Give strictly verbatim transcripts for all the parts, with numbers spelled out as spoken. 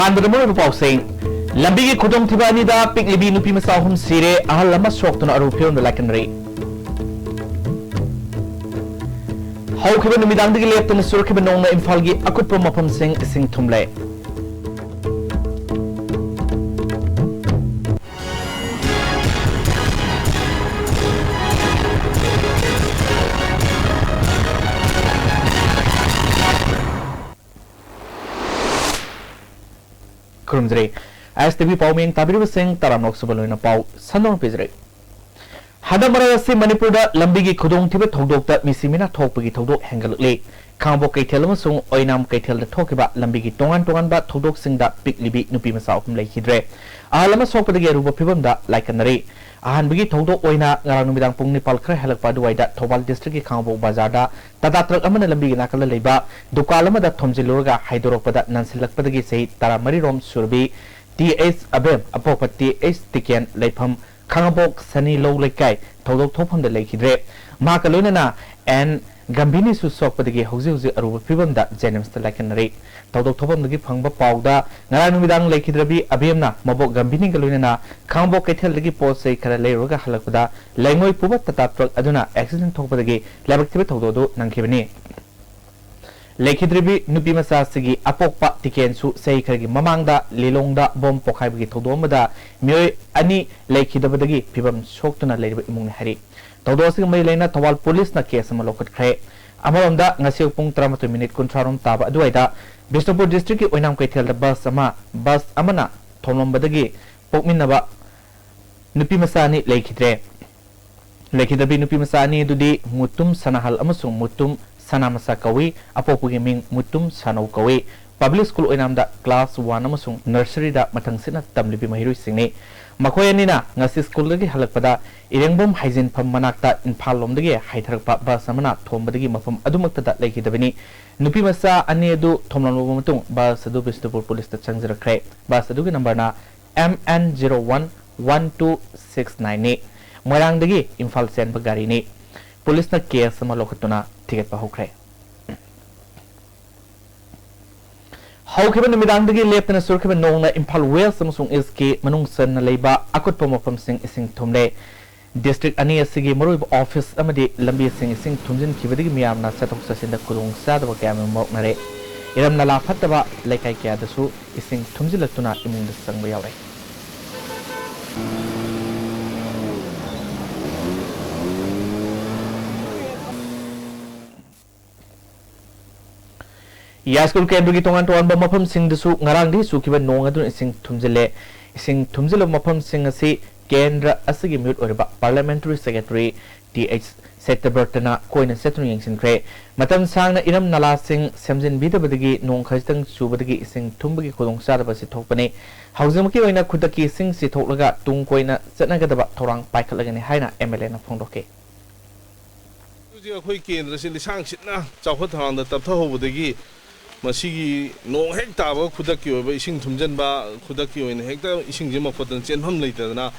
ꯄꯥꯟꯕꯗ ꯃꯔꯨꯑꯣꯏꯕ ꯄꯥꯎꯁꯤꯡ꯫ ꯂꯝꯕꯤꯒꯤ ꯈꯨꯗꯣꯡꯊꯤꯕ ꯑꯅꯤꯗ ꯄꯤꯛꯂꯤꯕꯤ ꯅꯨꯄꯤ ꯃꯆꯥ ꯑꯍꯨꯝ ꯁꯤꯔꯦ, ꯑꯍꯜ ꯑꯃ ꯁꯣꯛꯇꯨꯅ ꯑꯔꯨꯕ ꯐꯤꯕꯝꯗ ꯂꯥꯏꯀꯠꯅꯔꯤ꯫ ꯍꯧꯈꯤꯕ ꯅꯨꯃꯤꯗꯥꯡꯗꯒꯤ ꯂꯦꯞꯇꯅ ꯆꯨꯔꯛꯈꯤꯕ ꯅꯣꯡꯅ ꯏꯝꯐꯥꯜꯒꯤ ꯑꯀꯨꯠꯄ ꯃꯐꯝꯁꯤꯡ ꯏꯁꯤꯡ ꯊꯨꯝꯂꯦ꯫ ꯈꯨꯔꯨꯝꯖꯔꯤ꯫ ꯑꯦꯁ ꯇꯤ ꯚꯤ ꯄꯥꯎꯃꯤ ꯇꯥꯕꯤꯔꯤꯕꯁꯤꯡ ꯇꯔꯥꯝꯅ ꯑꯣꯛꯆꯕ ꯂꯣꯏꯅ ꯄꯥꯎ ꯁꯟꯗꯣꯛꯅ ꯄꯤꯖꯔꯤ꯫ ꯍꯟꯗꯛ ꯃꯔꯛ ꯑꯁꯤ ꯃꯅꯤꯄꯨꯔꯗ ꯂꯝꯕꯤꯒꯤ ꯈꯨꯗꯣꯡꯊꯤꯕ ꯊꯧꯗꯣꯛꯇ ꯃꯤꯁꯤ ꯃꯤꯅꯥ ꯊꯣꯛꯄꯒꯤ ꯊꯧꯗꯣꯛ ꯍꯦꯟꯒꯠꯂꯛꯂꯤ꯫ ꯈꯥꯉꯕꯣꯛ ꯀꯩꯊꯦꯜ ꯑꯃꯁꯨꯡ ꯑꯣꯏꯅꯥꯝ ꯀꯩꯊꯦꯜꯗ ꯊꯣꯛꯈꯤꯕ ꯂꯝꯕꯤꯒꯤ ꯇꯣꯉꯥꯟ ꯇꯣꯉꯥꯟꯕ ꯊꯧꯗꯣꯛꯁꯤꯡꯗ ꯄꯤꯛꯂꯤꯕꯤ ꯅꯨꯄꯤ ꯃꯆꯥ ꯑꯍꯨꯝ ꯂꯩꯈꯤꯗ꯭ꯔꯦ꯫ ꯑꯍꯜ ꯑꯃ ꯁꯣꯛꯄꯗꯒꯤ ꯑꯔꯨꯕ ꯐꯤꯕꯝꯗ ꯂꯥꯏꯀꯠꯅꯔꯤ꯫ ꯑꯍꯥꯟꯕꯒꯤ ꯊꯧꯗꯣꯛ ꯑꯣꯏꯅ ꯉꯔꯥꯡ ꯅꯨꯃꯤꯗꯥꯡ ꯄꯨꯡ ꯅꯤꯄꯥꯜ ꯈꯔ ꯍꯦꯜꯂꯛꯄ ꯑꯗꯨꯋꯥꯏꯗ ꯊꯧꯕꯥꯜ ꯗꯤꯁꯇ꯭ꯔꯤꯛꯀꯤ ꯈꯥꯉꯕꯣꯛ ꯕꯖꯥꯔꯗ ꯇꯥꯇꯥ ꯇ꯭ꯔꯛ ꯑꯃꯅ ꯂꯝꯕꯤꯒꯤ ꯅꯥꯀꯜꯗ ꯂꯩꯕ ꯗꯨꯀꯥꯟ ꯑꯃꯗ ꯊꯣꯝꯖꯤꯜꯂꯨꯔꯒ ꯍꯥꯏꯗꯣꯔꯛꯄꯗ ꯅꯟꯁꯤꯜꯂꯛꯄꯗꯒꯤ ꯆꯍꯤ ꯇꯔꯥꯃꯔꯤꯔꯣꯝ ꯁꯨꯔꯕꯤ ꯇꯤ ꯑꯩꯆ ꯑꯕꯦꯝ, ꯑꯄꯣꯛꯄ ꯇꯤ ꯑꯩꯆ ꯇꯤꯀꯦꯟ, ꯂꯩꯐꯝ ꯈꯥꯉꯕꯣꯛ ꯁꯅꯤ ꯂꯧ ꯂꯩꯀꯥꯏ, ꯊꯧꯗꯣꯛ ꯊꯣꯛꯐꯝꯗ ꯂꯩꯈꯤꯗ꯭ꯔꯦ꯫ ꯃꯍꯥꯛꯀ ꯂꯣꯏꯅꯅ ꯑꯦꯟ ꯒꯝꯚꯤꯅꯤꯁꯨ ꯁꯣꯛꯄꯗꯒꯤ ꯍꯧꯖꯤꯛ ꯍꯧꯖꯤꯛ ꯑꯔꯨꯕ ꯐꯤꯕꯝꯗ ꯖꯦꯅꯤꯝꯁꯇ ꯂꯥꯏꯀꯠꯅꯔꯤ꯫ ꯊꯧꯗꯣꯛ ꯊꯣꯛꯐꯝꯗꯒꯤ ꯐꯪꯕ ꯄꯥꯎꯗ ꯉꯔꯥꯡ ꯅꯨꯃꯤꯗꯥꯡ ꯂꯩꯈꯤꯗ꯭ꯔꯕꯤ ꯑꯕꯦꯝꯅ ꯃꯕꯣꯛ ꯒꯝꯚꯤꯅꯤꯒ ꯂꯣꯏꯅꯅ ꯈꯥꯉꯕꯣꯛ ꯀꯩꯊꯦꯜꯗꯒꯤ ꯄꯣꯠ ꯆꯩ ꯈꯔ ꯂꯩꯔꯨꯔꯒ ꯍꯜꯂꯛꯄꯗ ꯂꯩꯉꯣꯏ ꯄꯨꯕ ꯇꯥꯇꯥ ꯇ꯭ꯔꯛ ꯑꯗꯨꯅ ꯑꯦꯛꯁꯤꯗꯦꯟ ꯊꯣꯛꯄꯗꯒꯤ ꯂꯥꯏꯕꯛ ꯊꯤꯕ ꯊꯧꯗꯣꯛ ꯑꯗꯨ ꯅꯪꯈꯤꯕꯅꯤ꯫ ꯂꯩꯈꯤꯗ꯭ꯔꯤꯕꯤ ꯅꯨꯄꯤ ꯃꯆꯥꯁꯤꯒꯤ ꯑꯄꯣꯛꯄ ꯇꯤꯀꯦꯟꯁꯨ ꯆꯍꯤ ꯈꯔꯒꯤ ꯃꯃꯥꯡꯗ ꯂꯤꯂꯣꯡꯗ ꯕꯣꯝ ꯄꯣꯈꯥꯏꯕꯒꯤ ꯊꯧꯗꯣꯛ ꯑꯃꯗ ꯃꯤꯑꯣꯏ ꯑꯅꯤ ꯂꯩꯈꯤꯗꯕꯗꯒꯤ ꯐꯤꯕꯝ ꯁꯣꯛꯇꯨꯅ ꯂꯩꯔꯤꯕ ꯏꯃꯨꯡꯅꯤ ꯍꯥꯏꯔꯤ꯫ ꯊꯧꯗꯣꯛ ꯑꯁꯤꯒ ꯃꯔꯤ ꯂꯩꯅꯅ ꯊꯧꯕꯥꯜ ꯄꯨꯂꯤꯁꯅ ꯀꯦꯁ ꯑꯃ ꯂꯧꯈꯠꯈ꯭ꯔꯦ꯫ ꯑꯃꯔꯣꯝꯗ, ꯉꯁꯤ ꯄꯨꯡ ꯇꯔꯥꯃꯥꯊꯣꯏ ꯃꯤꯅꯤꯠ ꯀꯨꯟꯊ꯭ꯔꯥ ꯔꯣꯝ ꯇꯥꯕ ꯑꯗꯨꯋꯥꯏꯗ ꯕꯤꯁꯅꯨꯄꯨꯔ ꯗꯤꯁꯇ꯭ꯔꯤꯛꯀꯤ ꯑꯣꯏꯅꯥꯝ ꯀꯩꯊꯦꯜꯗ ꯕꯁ ꯑꯃ, ꯕꯁ ꯑꯃꯅ ꯊꯣꯝꯂꯝꯕꯗꯒꯤ ꯄꯣꯛꯃꯤꯟꯅꯕ ꯅꯨꯄꯤ ꯃꯆꯥ ꯑꯅꯤ ꯂꯩꯈꯤꯗ꯭ꯔꯦ꯫ ꯂꯩꯈꯤꯗꯕꯤ ꯅꯨꯄꯤ ꯃꯆꯥ ꯑꯅꯤ ꯑꯗꯨꯗꯤ ꯃꯨꯇꯨꯝ ꯁꯅꯥꯍꯜ ꯑꯃꯁꯨꯡ ꯃꯨꯇꯨꯝ ꯁꯅꯥꯃꯆꯥ ꯀꯧꯏ꯫ ꯑꯄꯣꯛꯄꯒꯤ ꯃꯤꯡ ꯃꯨꯇꯨꯝ ꯁꯥꯅꯧ ꯀꯧꯏ꯫ ꯄꯕ꯭ꯂꯤꯛ ꯁ꯭ꯀꯨꯜ ꯑꯣꯏꯅꯥꯝꯗ ꯀ꯭ꯂꯥꯁ ꯋꯥꯟ ꯑꯃꯁꯨꯡ ꯅꯔꯁꯔꯤꯗ ꯃꯊꯪꯁꯤꯠꯅ ꯇꯝꯂꯤꯕꯤ ꯃꯍꯩꯔꯣꯏꯁꯤꯡꯅꯤ꯫ ꯃꯈꯣꯏ ꯑꯅꯤꯅ ꯉꯁꯤ ꯁ꯭ꯀꯨꯜꯗꯒꯤ ꯍꯜꯂꯛꯄꯗ ꯏꯔꯦꯡꯕꯝ ꯍꯩꯖꯤꯟꯐꯝ ꯃꯅꯥꯛꯇ ꯏꯝꯐꯥꯜ ꯂꯣꯝꯗꯒꯤ ꯍꯥꯏꯊꯔꯛꯄ ꯕꯁ ꯑꯃꯅ ꯊꯣꯝꯕꯗꯒꯤ ꯃꯐꯝ ꯑꯗꯨꯃꯛꯇꯗ ꯂꯩꯈꯤꯗꯕꯅꯤ꯫ ꯅꯨꯄꯤ ꯃꯆꯥ ꯑꯅꯤ ꯑꯗꯨ ꯊꯣꯝꯂꯝꯂꯕ ꯃꯇꯨꯡ ꯕꯁ ꯑꯗꯨ ꯕꯤꯁꯅꯨꯄꯨꯔ ꯄꯨꯂꯤꯁꯇ ꯆꯪꯖꯔꯛꯈ꯭ꯔꯦ꯫ ꯕꯁ ꯑꯗꯨꯒꯤ ꯅꯝꯕꯔꯅ M N zero one one two six ꯅꯥꯏꯟꯅꯤ꯫ ꯃꯣꯏꯔꯥꯡꯗꯒꯤ ꯏꯝꯐꯥꯜ ꯆꯦꯟꯕ ꯒꯥꯔꯤꯅꯤ꯫ ꯄꯨꯂꯤꯁꯅ ꯀꯦꯁ ꯑꯃ ꯂꯧꯈꯠꯇꯨꯅ ꯊꯤꯒꯠꯄ ꯍꯧꯈ꯭ꯔꯦ꯫ ꯍꯧꯈꯤꯕ ꯅꯨꯃꯤꯗꯥꯡꯗꯒꯤ ꯂꯦꯞꯇꯅ ꯆꯨꯔꯛꯈꯤꯕ ꯅꯣꯡꯅ ꯏꯝꯐꯥꯜ ꯋꯦꯁ꯭ꯠ ꯑꯃꯁꯨꯡ ꯏꯁ꯭ꯠꯀꯤ ꯃꯅꯨꯡ ꯆꯟꯅ ꯂꯩꯕ ꯑꯀꯨꯠꯄ ꯃꯐꯝꯁꯤꯡ ꯏꯁꯤꯡ ꯊꯨꯝꯂꯦ꯫ ꯗꯤꯁꯇ꯭ꯔꯤꯛ ꯑꯅꯤ ꯑꯁꯤꯒꯤ ꯃꯔꯨꯑꯣꯏꯕ ꯑꯣꯐꯤꯁ ꯑꯃꯗꯤ ꯂꯝꯕꯤꯁꯤꯡ ꯏꯁꯤꯡ ꯊꯨꯝꯖꯤꯟꯈꯤꯕꯗꯒꯤ ꯃꯤꯌꯥꯝꯅ ꯆꯠꯊꯣꯛ ꯆꯠꯁꯤꯟꯗ ꯈꯨꯗꯣꯡꯆꯥꯗꯕ ꯀꯌꯥ ꯑꯃ ꯃꯥꯌꯣꯛꯅꯔꯦ꯫ ꯏꯔꯝ ꯅꯂꯥ ꯐꯠꯇꯕ ꯂꯩꯀꯥꯏ ꯀꯌꯥꯗꯁꯨ ꯏꯁꯤꯡ ꯊꯨꯝꯖꯤꯜꯂꯛꯇꯨꯅ ꯏꯃꯨꯡꯗ ꯆꯪꯕ ꯌꯥꯎꯔꯦ꯫ ꯌꯥꯏꯁ꯭ꯀꯨꯜ ꯀꯦꯟꯗ꯭ꯔꯒꯤ ꯇꯣꯉꯥꯟ ꯇꯣꯉꯥꯟꯕ ꯃꯐꯝꯁꯤꯡꯗꯁꯨ ꯉꯔꯥꯡꯗꯒꯤ ꯆꯨꯈꯤꯕ ꯅꯣꯡ ꯑꯗꯨꯅ ꯏꯁꯤꯡ ꯊꯨꯝꯖꯤꯜꯂꯦ꯫ ꯏꯁꯤꯡ ꯊꯨꯝꯖꯤꯜꯂꯕ ꯃꯐꯝꯁꯤꯡ ꯑꯁꯤ ꯀꯦꯟꯗ꯭ꯔ ꯑꯁꯤꯒꯤ ꯃꯤꯍꯨꯠ ꯑꯣꯏꯔꯕ ꯄꯥꯔꯂꯤꯌꯥꯃꯦꯟꯇꯔꯤ ꯁꯦꯀ꯭ꯔꯦꯇꯔꯤ ꯇꯤ ꯑꯩꯆ ꯁꯇ꯭ꯌꯕ꯭ꯔꯇꯅ ꯀꯣꯏꯅ ꯆꯠꯇꯨꯅ ꯌꯦꯡꯁꯤꯟꯈ꯭ꯔꯦ꯫ ꯃꯇꯝ ꯁꯥꯡꯅ ꯏꯔꯝ ꯅꯂꯥꯁꯤꯡ ꯁꯦꯝꯖꯤꯟꯕꯤꯗꯕꯗꯒꯤ ꯅꯣꯡ ꯈꯖꯤꯛꯇꯪ ꯆꯨꯕꯗꯒꯤ ꯏꯁꯤꯡ ꯊꯨꯝꯕꯒꯤ ꯈꯨꯗꯣꯡꯆꯥꯗꯕ ꯑꯁꯤ ꯊꯣꯛꯄꯅꯤ꯫ ꯍꯧꯖꯤꯛꯃꯛꯀꯤ ꯑꯣꯏꯅ ꯈꯨꯗꯛꯀꯤ ꯏꯁꯤꯡ ꯆꯤꯊꯣꯛꯂꯒ ꯇꯨꯡ ꯀꯣꯏꯅ ꯆꯠꯅꯒꯗꯕ ꯊꯧꯔꯥꯡ ꯄꯥꯏꯈꯠꯂꯒꯅꯤ ꯍꯥꯏꯅ ꯑꯦꯝ ꯑꯦꯜ ꯑꯦꯅ ꯐꯣꯡꯗꯣꯛꯈꯤ꯫ ꯍꯧꯖꯤꯛ ꯑꯩꯈꯣꯏ ꯀꯦꯟꯗ꯭ꯔꯁꯤ ꯂꯤꯁꯥꯡ ꯁꯤꯠꯅ ꯆꯥꯎꯈꯠ ꯊꯧꯔꯥꯡꯗ ꯇꯞꯊꯍꯧꯕꯗꯒꯤ ꯃꯁꯤꯒꯤ ꯅꯣꯡ ꯍꯦꯛ ꯇꯥꯕ ꯈꯨꯗꯛꯀꯤ ꯑꯣꯏꯕ ꯏꯁꯤꯡ ꯊꯨꯝꯖꯤꯟꯕ, ꯈꯨꯗꯛꯀꯤ ꯑꯣꯏꯅ ꯍꯦꯛꯇ ꯏꯁꯤꯡꯁꯦ ꯃꯈꯣꯠꯇꯅ ꯆꯦꯟꯐꯝ ꯂꯩꯇꯗꯅ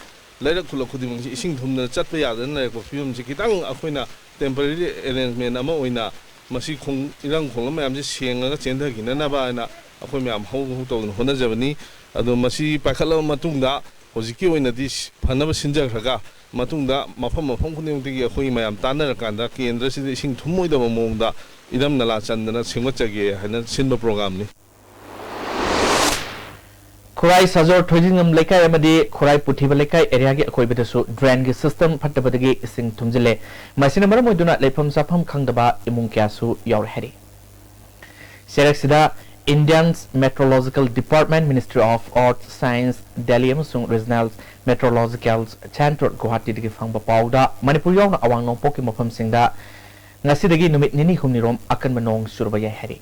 ꯂꯩꯔꯛ ꯈꯨꯜꯂꯛ ꯈꯨꯗꯤꯡꯃꯛꯁꯤ ꯏꯁꯤꯡ ꯊꯨꯝꯗꯅ ꯆꯠꯄ ꯌꯥꯗꯅ ꯂꯩꯔꯛꯄ ꯐꯤꯕꯝꯁꯤ ꯈꯤꯇꯪ ꯑꯩꯈꯣꯏꯅ temporary arrangement ꯑꯃ ꯑꯣꯏꯅ ꯃꯁꯤ ꯈꯣꯡ-, ꯏꯔꯝ ꯈꯣꯡꯂꯝ ꯃꯌꯥꯝꯁꯤ ꯁꯦꯡꯉꯒ ꯆꯦꯟꯊꯈꯤꯅꯅꯕ ꯍꯥꯏꯅ ꯑꯩꯈꯣꯏ ꯃꯌꯥꯝ ꯍꯧ ꯍꯧ ꯇꯧꯗꯅ ꯍꯣꯠꯅꯖꯕꯅꯤ꯫ ꯑꯗꯣ ꯃꯁꯤ ꯄꯥꯏꯈꯠꯂꯕ ꯃꯇꯨꯡꯗ ꯍꯧꯖꯤꯛꯀꯤ ꯑꯣꯏꯅꯗꯤ ꯁꯤ-, ꯐꯅꯕ ꯁꯤꯟꯖꯈ꯭ꯔꯒ ꯃꯇꯨꯡꯗ ꯃꯐꯝ ꯃꯐꯝ ꯈꯨꯗꯤꯡꯃꯛꯇꯒꯤ ꯑꯩꯈꯣꯏ ꯃꯌꯥꯝ ꯇꯥꯟꯅꯔꯀꯥꯟꯗ ꯀꯦꯟꯗ꯭ꯔꯁꯤꯗ ꯏꯁꯤꯡ ꯊꯨꯝꯃꯣꯏꯗꯕ ꯃꯑꯣꯡꯗ ꯏꯔꯝ ꯅꯂꯥ ꯆꯟꯗꯅ ꯁꯦꯝꯒꯠꯆꯒꯦ ꯍꯥꯏꯅ ꯁꯤꯟꯕ ꯄ꯭ꯔꯣꯒ꯭ꯔꯥꯝꯅꯤ꯫ ꯈꯨꯔꯥꯏ ꯁꯥꯖꯣꯔ ꯊꯣꯏꯖꯤꯡꯉꯝ ꯂꯩꯀꯥꯏ ꯑꯃꯗꯤ ꯈꯨꯔꯥꯏ ꯄꯨꯊꯤꯕ ꯂꯩꯀꯥꯏ ꯑꯦꯔꯤꯌꯥꯒꯤ ꯑꯀꯣꯏꯕꯗꯁꯨ ꯗ꯭ꯔꯦꯟꯒꯤ ꯁꯤꯁꯇꯦꯝ ꯐꯠꯇꯕꯗꯒꯤ ꯏꯁꯤꯡ ꯊꯨꯝꯖꯤꯜꯂꯦ꯫ ꯃꯁꯤꯅ ꯃꯔꯝ ꯑꯣꯏꯗꯨꯅ ꯂꯩꯐꯝ ꯆꯥꯐꯝ ꯈꯪꯗꯕ ꯏꯃꯨꯡ ꯀꯌꯥꯁꯨ ꯌꯥꯎꯔꯦ ꯍꯥꯏꯔꯤ꯫ ꯆꯦꯔꯦꯛꯁꯤꯗ Indian Meteorological Department, Ministry of Earth Science, Delhi ꯑꯃꯁꯨꯡ Regional Meteorological Centre, ꯒꯨꯋꯥꯍꯥꯇꯤꯗꯒꯤ ꯐꯪꯕ ꯄꯥꯎꯗ ꯃꯅꯤꯄꯨꯔ ꯌꯥꯎꯅ ꯑꯋꯥꯡ ꯅꯣꯡꯄꯣꯛꯀꯤ ꯃꯐꯝꯁꯤꯡꯗ ꯉꯁꯤꯗꯒꯤ ꯅꯨꯃꯤꯠ ꯅꯤꯅꯤ ꯍꯨꯝꯅꯤꯔꯣꯝ ꯑꯀꯟꯕ ꯅꯣꯡ ꯆꯨꯔꯕ ꯌꯥꯏ ꯍꯥꯏꯔꯤ꯫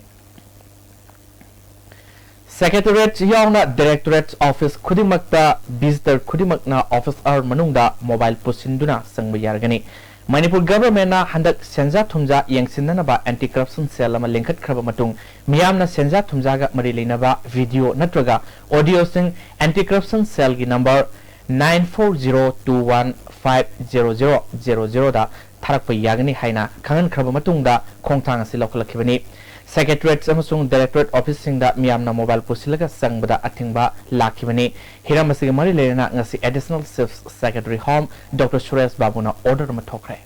ꯁꯦꯀ꯭ꯔꯦꯇꯦꯔꯤꯌꯦꯠ ꯌꯥꯎꯅ ꯗꯥꯏꯔꯦꯛꯇꯣꯔꯦꯠ ꯑꯣꯐꯤꯁ ꯈꯨꯗꯤꯡꯃꯛꯇ ꯚꯤꯖꯤꯇꯔ ꯈꯨꯗꯤꯡꯃꯛꯅ ꯑꯣꯐꯤꯁ ꯑꯋꯥꯔ ꯃꯅꯨꯡꯗ ꯃꯣꯕꯥꯏꯜ ꯄꯨꯁꯤꯟꯗꯨꯅ ꯆꯪꯕ ꯌꯥꯔꯒꯅꯤ꯫ ꯃꯅꯤꯄꯨꯔ ꯒꯚꯔꯟꯃꯦꯟꯠꯅ ꯍꯟꯗꯛ ꯁꯦꯟꯖꯥ ꯊꯨꯝꯖꯥ ꯌꯦꯡꯁꯤꯟꯅꯅꯕ ꯑꯦꯟꯇꯤ ꯀꯔꯞꯁꯟ ꯁꯦꯜ ꯑꯃ ꯂꯤꯡꯈꯠꯈ꯭ꯔꯕ ꯃꯇꯨꯡ, ꯃꯤꯌꯥꯝꯅ ꯁꯦꯟꯖꯥ ꯊꯨꯝꯖꯥꯒ ꯃꯔꯤ ꯂꯩꯅꯕ ꯚꯤꯗꯤꯑꯣ ꯅꯠꯇ꯭ꯔꯒ ꯑꯣꯗꯤꯑꯣꯁꯤꯡ ꯑꯦꯟꯇꯤ ꯀꯔꯞꯁꯟ ꯁꯦꯜꯒꯤ number nine four zero two one five zero zero zero zero ꯗ ꯊꯥꯔꯛꯄ ꯌꯥꯒꯅꯤ ꯍꯥꯏꯅ ꯈꯪꯍꯟꯈ꯭ꯔꯕ ꯃꯇꯨꯡꯗ ꯈꯣꯡꯊꯥꯡ ꯑꯁꯤ ꯂꯧꯈꯠꯂꯛꯈꯤꯕꯅꯤ꯫ Secretariat ꯑꯃꯁꯨꯡ Directorate office ꯁꯤꯡꯗ ꯃꯤꯌꯥꯝꯅ mobile ꯄꯨꯁꯤꯜꯂꯒ ꯆꯪꯕꯗ ꯑꯊꯤꯡꯕ ꯂꯥꯛꯈꯤꯕꯅꯤ꯫ ꯍꯤꯔꯝ ꯑꯁꯤꯒꯤ ꯃꯔꯤ ꯂꯩꯅꯅ ꯉꯁꯤ Additional Chief Secretary Home Doctor Suresh ꯕꯥꯕꯨꯅ order ꯑꯃ ꯊꯣꯛꯈ꯭ꯔꯦ꯫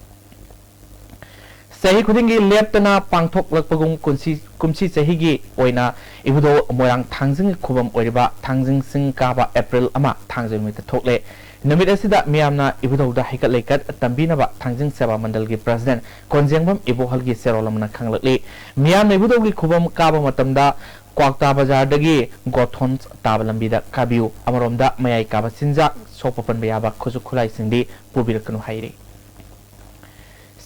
ꯆꯍꯤ ꯈꯨꯗꯤꯡꯒꯤ ꯂꯦꯞꯇꯅ ꯄꯥꯡꯊꯣꯛꯂꯛꯄꯒꯨꯝ ꯀꯨꯝꯁꯤ, ꯀꯨꯝꯁꯤ ꯆꯍꯤꯒꯤ ꯑꯣꯏꯅ ꯏꯕꯨꯙꯧ ꯃꯣꯏꯔꯥꯡ ꯊꯥꯡꯖꯤꯡꯒꯤ ꯈꯨꯕꯝ ꯑꯣꯏꯔꯤꯕ ꯊꯥꯡꯖꯤꯡ ꯆꯤꯡ ꯀꯥꯕ April ꯑꯃ ꯊꯥꯡꯖ ꯅꯨꯃꯤꯠꯇ ꯊꯣꯛꯂꯦ꯫ ꯅꯨꯃꯤꯠ ꯑꯁꯤꯗ ꯃꯤꯌꯥꯝꯅ ꯏꯕꯨꯙꯧꯗ ꯍꯩꯀꯠ ꯂꯩꯀꯠ ꯇꯝꯕꯤꯅꯕ ꯊꯥꯡꯖꯤꯡ ꯁꯦꯕꯥ ꯃꯟꯗꯜꯒꯤ President ꯀꯣꯟꯖꯦꯡꯕꯝ ꯏꯕꯣꯍꯜꯒꯤ ꯆꯦꯔꯣꯜ ꯑꯃꯅ ꯈꯪꯂꯛꯂꯤ꯫ ꯃꯤꯌꯥꯝꯅ ꯏꯕꯨꯙꯧꯒꯤ ꯈꯨꯕꯝ ꯀꯥꯕ ꯃꯇꯝꯗ ꯀ꯭ꯋꯥꯛꯇꯥ ꯕꯖꯥꯔꯗꯒꯤ ꯒꯣꯊꯣꯟ ꯇꯥꯕ ꯂꯝꯕꯤꯗ ꯀꯥꯕꯤꯌꯨ꯫ ꯑꯃꯔꯣꯝꯗ ꯃꯌꯥꯏ ꯀꯥꯕ ꯆꯤꯟꯖꯥꯛ ꯁꯣꯛꯄ ꯄꯟꯕ ꯌꯥꯕ ꯈꯨꯠꯁꯨ ꯈꯨꯠꯂꯥꯏꯁꯤꯡꯗꯤ ꯄꯨꯕꯤꯔꯛꯀꯅꯨ ꯍꯥꯏꯔꯤ꯫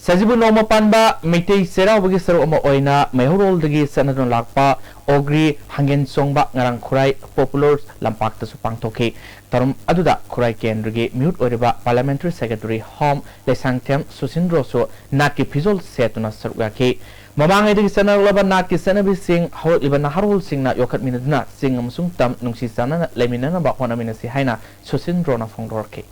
ꯁꯖꯤꯕꯨ ꯅꯣꯡꯃ ꯄꯥꯟꯕ ꯃꯩꯇꯩ ꯆꯩꯔꯥꯎꯕꯒꯤ ꯁꯔꯨꯛ ꯑꯃ ꯑꯣꯏꯅ ꯃꯩꯍꯧꯔꯣꯜꯗꯒꯤ ꯆꯠꯅꯗꯨꯅ ꯂꯥꯛꯄ ꯑꯣꯒ꯭ꯔꯤ ꯍꯥꯡꯒꯦꯟ ꯆꯣꯡꯕ ꯉꯔꯥꯡ ꯈꯨꯔꯥꯏ Populous ꯂꯝꯄꯥꯛꯇꯁꯨ ꯄꯥꯡꯊꯣꯛꯈꯤ꯫ ꯊꯧꯔꯝ ꯑꯗꯨꯗ ꯈꯨꯔꯥꯏ ꯀꯦꯟꯗ꯭ꯔꯒꯤ ꯃꯤꯍꯨꯠ ꯑꯣꯏꯔꯤꯕ Parliamentary Secretary Home ꯂꯩꯁꯥꯡꯊꯦꯝ ꯁꯨꯁꯤꯟꯗ꯭ꯔꯣꯁꯨ ꯅꯥꯠꯀꯤ ꯐꯤꯖꯣꯜ ꯁꯦꯠꯇꯨꯅ ꯁꯔꯨꯛ ꯌꯥꯈꯤ꯫ ꯃꯃꯥꯡꯉꯩꯗꯒꯤ ꯆꯠꯅꯔꯛꯂꯕ ꯅꯥꯠꯀꯤ ꯆꯠꯅꯕꯤꯁꯤꯡ ꯍꯧꯔꯛꯂꯤꯕ ꯅꯍꯥꯔꯣꯜꯁꯤꯡꯅ ꯌꯣꯛꯈꯠꯃꯤꯟꯅꯗꯨꯅ ꯆꯤꯡ ꯑꯃꯁꯨꯡ ꯇꯝ ꯅꯨꯡꯁꯤ ꯆꯥꯟꯅꯅ ꯂꯩꯃꯤꯟꯅꯅꯕ ꯍꯣꯠꯅꯃꯤꯟꯅꯁꯤ ꯍꯥꯏꯅ ꯁꯨꯁꯤꯟꯗ꯭ꯔꯣꯅ ꯐꯣꯡꯗꯣꯔꯛꯈꯤ꯫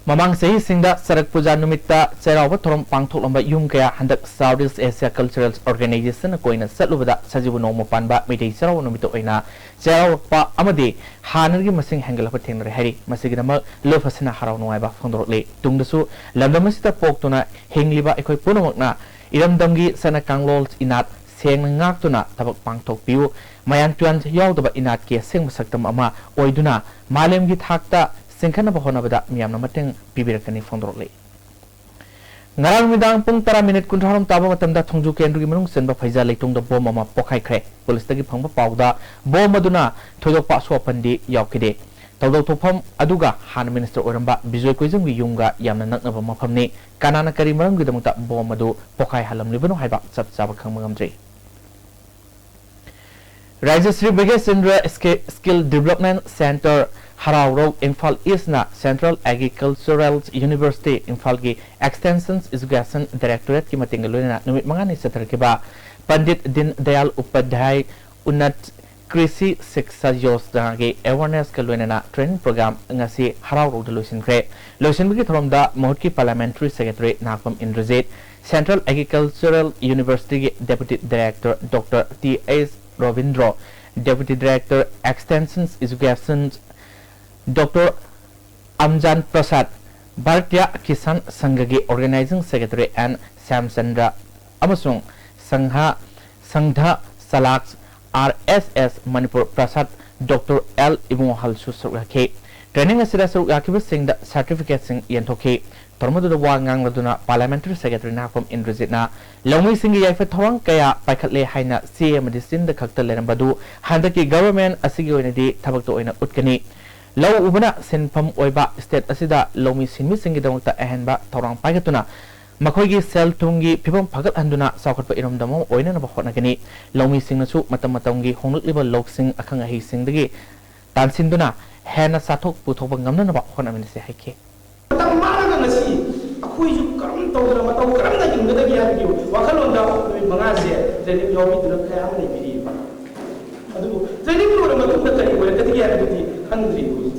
ꯃꯃꯥꯡ ꯆꯍꯤꯁꯤꯡꯗ ꯆꯔꯛ ꯄꯨꯖꯥ ꯅꯨꯃꯤꯠꯇ ꯆꯩꯔꯥꯎꯕ ꯊꯧꯔꯝ ꯄꯥꯡꯊꯣꯛꯂꯝꯕ ꯌꯨꯝ ꯀꯌꯥ ꯍꯟꯗꯛ South East Asia Cultural Organization ꯀꯣꯏꯅ ꯆꯠꯂꯨꯕꯗ ꯁꯖꯤꯕꯨ ꯅꯣꯡꯃ ꯄꯥꯟꯕ ꯃꯩꯇꯩ ꯆꯩꯔꯥꯎꯕ ꯅꯨꯃꯤꯠꯇ ꯑꯣꯏꯅ ꯆꯩꯔꯥꯎꯔꯛꯄ ꯑꯃꯗꯤ ꯍꯥꯟꯅꯗꯒꯤ ꯃꯁꯤꯡ ꯍꯦꯟꯒꯠꯂꯛꯄ ꯊꯦꯡꯅꯔꯦ ꯍꯥꯏꯔꯤ꯫ ꯃꯁꯤꯒꯤꯗꯃꯛ ꯂꯨꯞ ꯑꯁꯤꯅ ꯍꯔꯥꯎ ꯅꯨꯡꯉꯥꯏꯕ ꯐꯣꯡꯗꯣꯔꯛꯂꯤ꯫ ꯇꯨꯡꯗꯁꯨ ꯂꯝꯗꯝ ꯑꯁꯤꯗ ꯄꯣꯛꯇꯨꯅ ꯍꯤꯡꯂꯤꯕ ꯑꯩꯈꯣꯏ ꯄꯨꯝꯅꯃꯛꯅ ꯏꯔꯝꯗꯝꯒꯤ ꯆꯠꯅ ꯀꯥꯡꯂꯣꯟ ꯏꯅꯥꯠ ꯁꯦꯡꯅ ꯉꯥꯛꯇꯨꯅ ꯊꯕꯛ ꯄꯥꯡꯊꯣꯛꯄꯤꯌꯨ꯫ ꯃꯌꯥꯟ ꯇꯨꯌꯥꯟ ꯌꯥꯎꯗꯕ ꯏꯅꯥꯠꯀꯤ ꯑꯁꯦꯡꯕ ꯁꯛꯇꯝ ꯑꯃ ꯑꯣꯏꯗꯨꯅ ꯃꯥꯂꯦꯝꯒꯤ ꯊꯥꯛꯇ ꯆꯤꯡꯈꯠꯅꯕ ꯍꯣꯠꯅꯕꯗ ꯃꯤꯌꯥꯝꯅ ꯃꯇꯦꯡ ꯄꯤꯕꯤꯔꯛꯀꯅꯤ ꯐꯣꯡꯗꯣꯔꯛꯂꯤ꯫ ꯉꯔꯥꯡ ꯅꯨꯃꯤꯗꯥꯡ ꯄꯨꯡ ꯇꯔꯥ ꯃꯤꯅꯤꯠ ꯀꯨꯟꯊ꯭ꯔꯥꯔꯣꯝ ꯇꯥꯕ ꯃꯇꯝꯗ ꯊꯣꯡꯖꯨ ꯀꯦꯟꯗ꯭ꯔꯒꯤ ꯃꯅꯨꯡ ꯆꯟꯕ ꯐꯩꯖ ꯂꯩꯇꯣꯡꯗ ꯕꯣꯝ ꯑꯃ ꯄꯣꯈꯥꯏꯈ꯭ꯔꯦ꯫ ꯄꯨꯂꯤꯁꯇꯒꯤ ꯐꯪꯕ ꯄꯥꯎꯗ ꯕꯣꯝ ꯑꯗꯨꯅ ꯊꯣꯏꯗꯣꯛꯄ ꯑꯁꯣꯛ ꯑꯄꯟꯗꯤ ꯌꯥꯎꯈꯤꯗꯦ꯫ ꯊꯧꯗꯣꯛ ꯊꯣꯛꯐꯝ ꯑꯗꯨꯒ ꯍꯥꯟꯅ ꯃꯤꯅꯤꯁꯇꯔ ꯑꯣꯏꯔꯝꯕ ꯕꯤꯖꯣꯏ ꯀꯣꯏꯖꯝꯒꯤ ꯌꯨꯝꯒ ꯌꯥꯝꯅ ꯅꯛꯅꯕ ꯃꯐꯝꯅꯤ꯫ ꯀꯅꯥꯅ ꯀꯔꯤ ꯃꯔꯝꯒꯤꯗꯃꯛꯇ ꯕꯣꯝ ꯑꯗꯨ ꯄꯣꯈꯥꯏꯍꯜꯂꯝꯂꯤꯕꯅꯣ ꯍꯥꯏꯕ ꯆꯞ ꯆꯥꯕ ꯈꯪꯕ ꯉꯝꯗ꯭ꯔꯤ꯫ ꯔꯥꯖ꯭ꯌ Shri ꯕ꯭ꯔꯤꯒꯦꯁ Chandra ski-, Skill Development Centre ꯍꯔꯥꯎꯔꯧ Imphal ꯏꯁꯅ Central Agricultural University ꯏꯝꯐꯥꯜꯒꯤ Extension Education Directorateꯀꯤ ꯃꯇꯦꯡꯒ ꯂꯣꯏꯅꯅ ꯅꯨꯃꯤꯠ ꯃꯉꯥꯅꯤ ꯆꯠꯊꯔꯛꯈꯤꯕ ꯄꯟꯗꯤꯠ ꯗꯤꯟ ꯗꯌꯥꯜ ꯎꯄꯥꯙ꯭ꯌꯥꯌ ꯎꯟꯅꯠ ꯀ꯭ꯔꯤꯁꯤ ꯁꯤꯛꯁꯥ ꯌꯣꯖꯅꯥꯒꯤ ꯑꯦꯋꯥꯔꯅꯦꯁꯀ ꯂꯣꯏꯅꯅ ꯇ꯭ꯔꯦꯅꯤꯡ ꯄ꯭ꯔꯣꯒ꯭ꯔꯥꯝ ꯉꯁꯤ ꯍꯔꯥꯎ ꯍꯔꯥꯎꯗ ꯂꯣꯏꯁꯤꯟꯈ꯭ꯔꯦ꯫ ꯂꯣꯏꯁꯤꯟꯕꯒꯤ ꯊꯧꯔꯝꯗ ꯃꯍꯨꯠꯀꯤ parliamentary secretary Nagapam Indrajit, central agricultural ꯌꯨꯅꯤꯚꯔꯁꯤꯇꯤꯒꯤ deputy director doctor T H Robindro, deputy director extension education doctor Amjan Prasad, Bharatiya Kisan ꯁꯪꯘꯒꯤ ꯑꯣꯔꯒꯅꯥꯏꯖꯤꯡ ꯁꯦꯀ꯭ꯔꯦꯇꯔꯤ ꯑꯦꯟ ꯁ꯭ꯌꯥꯝꯆꯟꯗ꯭ꯔ ꯑꯃꯁꯨꯡ ꯁꯪꯘ, ꯁꯪꯘ ꯆꯂꯥꯛ R S S Manipur Prasad doctor L ꯏꯕꯨꯡꯉꯣꯍꯜꯁꯨ ꯁꯔꯨꯛ ꯌꯥꯈꯤ꯫ ꯇ꯭ꯔꯦꯅꯤꯡ ꯑꯁꯤꯗ ꯁꯔꯨꯛ ꯌꯥꯈꯤꯕꯁꯤꯡꯗ ꯁꯥꯔꯇꯤꯐꯤꯀꯦꯠꯁꯤꯡ ꯌꯦꯟꯊꯣꯛꯈꯤ꯫ ꯊꯧꯔꯝ ꯑꯗꯨꯗ ꯋꯥ ꯉꯥꯡꯂꯗꯨꯅ ꯄꯥꯔꯂꯤꯌꯥꯃꯦꯟꯇꯔꯤ ꯁꯦꯀ꯭ꯔꯦꯇꯔꯤ ꯅꯥꯒꯄꯝ ꯏꯟꯗ꯭ꯔꯖꯤꯠꯅ ꯂꯧꯃꯤꯁꯤꯡꯒꯤ ꯌꯥꯏꯐ ꯊꯧꯔꯥꯡ ꯀꯌꯥ ꯄꯥꯏꯈꯠꯂꯦ ꯍꯥꯏꯅ ꯆꯦ ꯑꯃꯗꯤ ꯆꯤꯟꯗ ꯈꯛꯇ ꯂꯩꯔꯝꯕ ꯑꯗꯨ ꯍꯟꯗꯛꯀꯤ ꯒꯚꯔꯟꯃꯦꯟꯠ ꯑꯁꯤꯒꯤ ꯑꯣꯏꯅꯗꯤ ꯊꯕꯛꯇ ꯑꯣꯏꯅ ꯎꯠꯀꯅꯤ꯫ ꯂꯧ ꯎꯕꯅ ꯁꯤꯟꯐꯝ ꯑꯣꯏꯕ ꯁ꯭ꯇꯦꯠ ꯑꯁꯤꯗ ꯂꯧꯃꯤ ꯁꯤꯟꯃꯤꯁꯤꯡꯒꯤꯗꯃꯛꯇ ꯑꯍꯦꯟꯕ ꯊꯧꯔꯥꯡ ꯄꯥꯏꯈꯠꯇꯨꯅ ꯃꯈꯣꯏꯒꯤ ꯁꯦꯜ ꯊꯨꯝꯒꯤ ꯐꯤꯕꯝ ꯐꯒꯠꯍꯟꯗꯨꯅ ꯆꯥꯎꯈꯠꯄ ꯏꯔꯝꯗꯝ ꯑꯃ ꯑꯣꯏꯅꯅꯕ ꯍꯣꯠꯅꯒꯅꯤ꯫ ꯂꯧꯃꯤꯁꯤꯡꯅꯁꯨ ꯃꯇꯝ ꯃꯇꯝꯒꯤ ꯍꯣꯡꯂꯛꯂꯤꯕ ꯂꯧꯁꯤꯡ ꯑꯈꯪ ꯑꯍꯩꯁꯤꯡꯗꯒꯤ ꯇꯥꯟꯁꯤꯟꯗꯨꯅ ꯍꯦꯟꯅ ꯆꯥꯊꯣꯛ ꯄꯨꯊꯣꯛꯄ ꯉꯝꯅꯅꯕ ꯍꯣꯠꯅꯃꯤꯟꯅꯁꯤ ꯍꯥꯏꯈꯤ꯫ ꯃꯇꯝ ꯃꯥꯡꯂꯒ ꯉꯁꯤ ꯑꯩꯈꯣꯏꯁꯨ ꯀꯔꯝ ꯇꯧꯗꯅ ꯃꯇꯧ ꯀꯔꯝꯅ ꯍꯤꯡꯒꯗꯒꯦ ꯍꯥꯏꯕꯒꯤ ꯋꯥꯈꯜꯂꯣꯟꯗ ꯅꯨꯃꯤꯠ ꯃꯉꯥꯁꯦ ꯇ꯭ꯔꯦꯅꯤꯡ ꯌꯥꯎꯕꯤꯗꯨꯅ ꯀꯌꯥ ꯑꯃ ꯂꯩꯕꯤꯔꯤꯕ꯫ ꯑꯗꯨꯕꯨ ꯇ꯭ꯔꯦꯅꯤꯡ ꯂꯣꯏꯔ ꯃꯇꯨꯡꯗ ꯀꯔꯤ ꯑꯣꯏꯔꯛꯀꯗꯒꯦ ꯍꯥꯏꯕꯗꯨꯗꯤ ꯈꯪꯗ꯭ꯔꯤ ꯍꯧꯖꯤꯛ꯫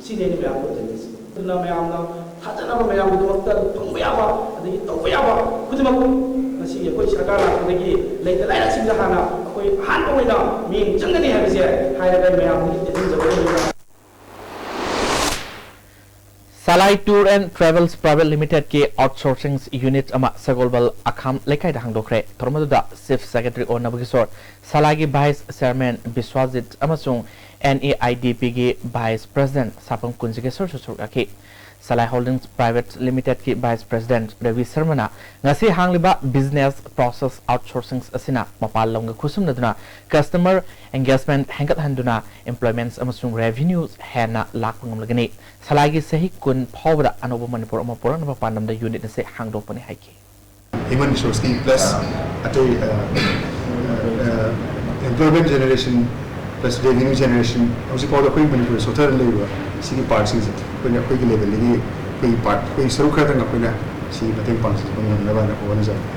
ꯁꯤꯅꯤ ꯑꯩꯅ ꯃꯌꯥꯝ ꯇꯧꯖꯅꯤꯡꯉꯤꯁꯦ꯫ ꯑꯗꯨꯅ ꯃꯌꯥꯝꯅ ꯊꯥꯖꯅꯕ ꯃꯌꯥꯝꯒꯤꯗꯃꯛꯇ ꯐꯪꯕ ꯌꯥꯕ ꯑꯗꯒꯤ ꯇꯧꯕ ꯌꯥꯕ ꯈꯨꯗꯤꯡꯃꯛ ꯉꯁꯤ ꯑꯩꯈꯣꯏ ꯁꯔꯀꯥꯔ ꯂꯥꯛꯄꯗꯒꯤ ꯂꯩꯇ ꯂꯥꯏꯔꯁꯤꯡꯗ ꯍꯥꯟꯅ ꯑꯩꯈꯣꯏ ꯑꯍꯥꯟꯕ ꯑꯣꯏꯅ ꯃꯤꯠꯌꯦꯡ ꯆꯪꯒꯅꯤ ꯍꯥꯏꯕꯁꯦ ꯍꯥꯏꯔꯒ ꯑꯩ ꯃꯌꯥꯝꯗꯒꯤ ꯇꯦꯛꯍꯟꯖꯕ ꯑꯣꯏꯅ ꯁꯂꯥꯏ Tour and Travels Private Limited ꯀꯤ outsourcing unit ꯑꯃ ꯁꯒꯣꯜꯕꯜ ꯑꯈꯥꯝ ꯂꯩꯀꯥꯏꯗ ꯍꯥꯡꯗꯣꯛꯈ꯭ꯔꯦ꯫ ꯊꯧꯔꯝ ꯑꯗꯨꯗ Chief Secretary ꯑꯣ ꯅꯕꯀꯤꯁꯣꯔ, ꯁꯂꯥꯏꯒꯤ Vice Chairman ꯕꯤꯁ꯭ꯋꯥꯖꯤꯠ ꯑꯃꯁꯨꯡ N A I D P ꯒꯤ Vice President ꯁꯥꯄꯝ ꯀꯨꯟꯖꯒꯦꯁꯣꯔꯁꯨ ꯁꯔꯨꯛ ꯌꯥꯈꯤ꯫ ꯁꯂꯥꯏ Holdings Private Limited ꯀꯤ Vice President ꯔꯕꯤ ꯁꯔꯃꯅ ꯉꯁꯤ ꯍꯥꯡꯂꯤꯕ business process outsourcing ꯑꯁꯤꯅ ꯃꯄꯥꯟ ꯂꯝꯒ ꯈꯨꯠꯁꯝꯅꯗꯨꯅ customer engagement ꯍꯦꯟꯒꯠꯍꯟꯗꯨꯅ employments ꯑꯃꯁꯨꯡ revenue ꯍꯦꯟꯅ ꯂꯥꯛꯄ ꯉꯝꯂꯒꯅꯤ꯫ ꯁꯂꯥꯏꯒꯤ ꯆꯍꯤ ꯀꯨꯟ ꯐꯥꯎꯕꯗ ꯑꯅꯧꯕ ꯃꯅꯤꯄꯨꯔ ꯑꯃ ꯄꯨꯔꯛꯅꯕ ꯄꯥꯟꯗꯝꯗ unit ꯑꯁꯤ ꯍꯥꯡꯗꯣꯛꯄꯅꯤ ꯍꯥꯏꯈꯤ꯫ Human resource ꯀꯤ plus ꯑꯇꯩ, ꯑ, ꯑ, employment generation plus revenue generation, ꯍꯧꯖꯤꯛ ꯐꯥꯎꯗ ꯑꯩꯈꯣꯏ ꯃꯅꯤꯄꯨꯔꯗ ꯁꯣꯊꯔ ꯂꯩꯔꯤꯕ ꯁꯤꯒꯤ part ꯁꯤꯡꯁꯦ ꯑꯩꯈꯣꯏꯅ ꯑꯩꯈꯣꯏꯒꯤ level ꯗꯒꯤ ꯑꯩꯈꯣꯏꯒꯤ part, ꯑꯩꯈꯣꯏꯒꯤ ꯁꯔꯨꯛ ꯈꯔꯗꯪ ꯑꯩꯈꯣꯏꯅ ꯁꯤꯒꯤ ꯃꯇꯦꯡ ꯄꯥꯡꯖꯕ ꯉꯝꯅꯕ ꯍꯥꯏꯅ ꯍꯣꯠꯅꯖꯕꯅꯤ꯫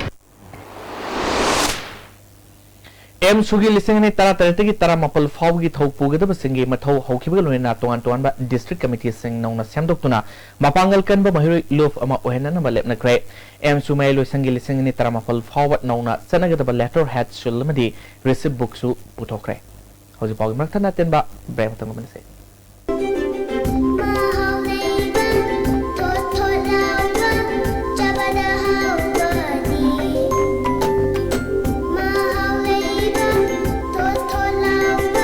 ꯑꯦꯝꯁꯨꯒꯤ ꯂꯤꯁꯤꯡ ꯑꯅꯤ ꯇꯔꯥꯇꯔꯦꯠꯇꯒꯤ ꯇꯔꯥꯃꯥꯄꯜ ꯐꯥꯎꯕꯒꯤ ꯊꯧ ꯄꯨꯒꯗꯕꯁꯤꯡꯒꯤ ꯃꯊꯧ ꯍꯧꯈꯤꯕꯒ ꯂꯣꯏꯅꯅ ꯇꯣꯉꯥꯟ ꯇꯣꯉꯥꯟꯕ district committeeꯁꯤꯡ ꯅꯧꯅ ꯁꯦꯝꯗꯣꯛꯇꯨꯅ ꯃꯄꯥꯡꯒꯜ ꯀꯟꯕ ꯃꯍꯩꯔꯣꯏ ꯂꯨꯞ ꯑꯃ ꯑꯣꯏꯍꯟꯅꯅꯕ ꯂꯦꯞꯅꯈ꯭ꯔꯦ꯫ ꯑꯦꯝꯁꯨ ꯃꯌꯥꯏꯂꯣꯏꯁꯪꯒꯤ ꯂꯤꯁꯤꯡ ꯑꯅꯤ ꯇꯔꯥꯃꯥꯄꯜ ꯐꯥꯎꯕ ꯅꯧꯅ ꯆꯠꯅꯒꯗꯕ letter head seal ꯑꯃꯗꯤ receipt bookꯁꯨ ꯄꯨꯊꯣꯛꯈ꯭ꯔꯦ꯫ ꯍꯧꯖꯤꯛ ꯐꯥꯎꯒꯤ ꯃꯔꯛ ꯊꯠꯅ ꯑꯇꯦꯟꯕ break ꯑꯃꯇꯪ ꯉꯥꯏꯃꯤꯟꯅꯁꯦ꯫ ꯃꯍꯥꯎ ꯂꯩꯕ, ꯊꯣꯠ ꯊꯣꯠ ꯂꯥꯎꯕ, ꯆꯥꯕꯗ ꯍꯥꯎꯕꯅꯤ꯫ ꯃꯍꯥꯎ ꯂꯩꯕ, ꯊꯣꯠ ꯊꯣꯠ ꯂꯥꯎꯕ,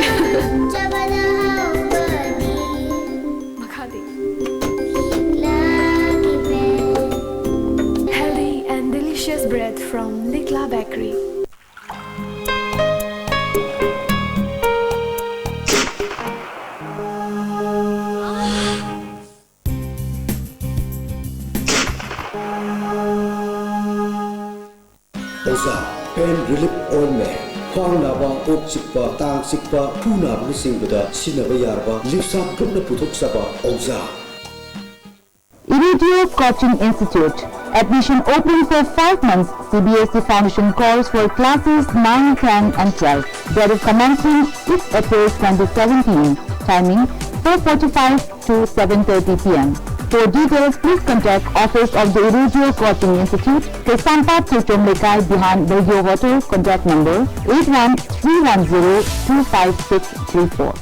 ꯆꯥꯕꯗ ꯍꯥꯎꯕꯅꯤ꯫ ꯃꯈꯥꯗꯤ꯫ ꯂꯤꯛꯂꯥꯒꯤ bread꯫ Healthy and delicious bread from Likla Bakery. ꯑꯣꯖꯥ, pain relief ointment꯫ ꯈ꯭ꯋꯥꯡ ꯅꯥꯕ, ꯀꯣꯛ ꯆꯤꯛꯄ, ꯇꯥꯡ ꯆꯤꯛꯄ, ꯈꯨ ꯅꯥꯕꯅꯆꯤꯡꯕꯗ ꯁꯤꯖꯤꯟꯅꯕ ꯌꯥꯔꯕ ꯂꯤꯞꯁꯥꯞ ꯒ꯭ꯔꯨꯞꯅ ꯄꯨꯊꯣꯛꯆꯕ ꯑꯣꯖꯥ꯫ Irudio Coaching Institute. Admission open for five months. C B S E Foundation calls for classes nine, ten and twelve. Date of commencement six April twenty seventeen. Timing four forty-five to seven thirty P M. For details, please contact Office of the Irudio Coaching Institute, Kaisampat Churchom Lekai behind Bergyo Hotel. Contact number eight one three one zero two five six three four.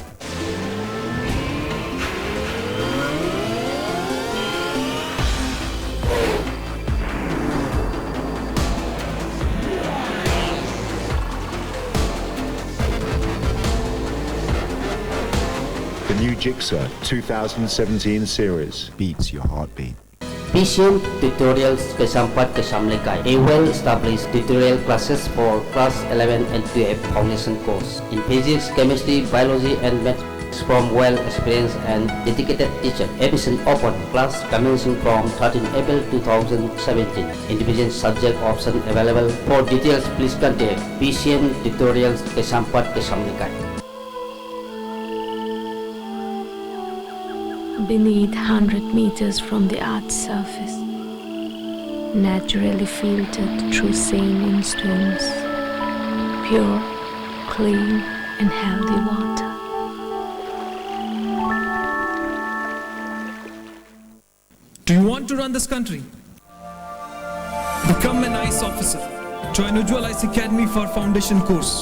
The new Gixxer two thousand seventeen series beats your heartbeat. P C M Tutorials Kaisampat Kaisam Lekai, a well-established tutorial classes for class eleven and twelve foundation course in physics, chemistry, biology and maths from well-experienced and dedicated teacher. Admission open. Class commencing from thirteen April two thousand seventeen. Individual subject option available. For details, please contact P C M Tutorials Kaisampat Kaisam Lekai. Beneath hundred meters from the earth's surface, naturally filtered through saline stones, pure clean and healthy water. Do you want to run this country? Become an IAS officer. Join Ujjwal IAS Academy for foundation course.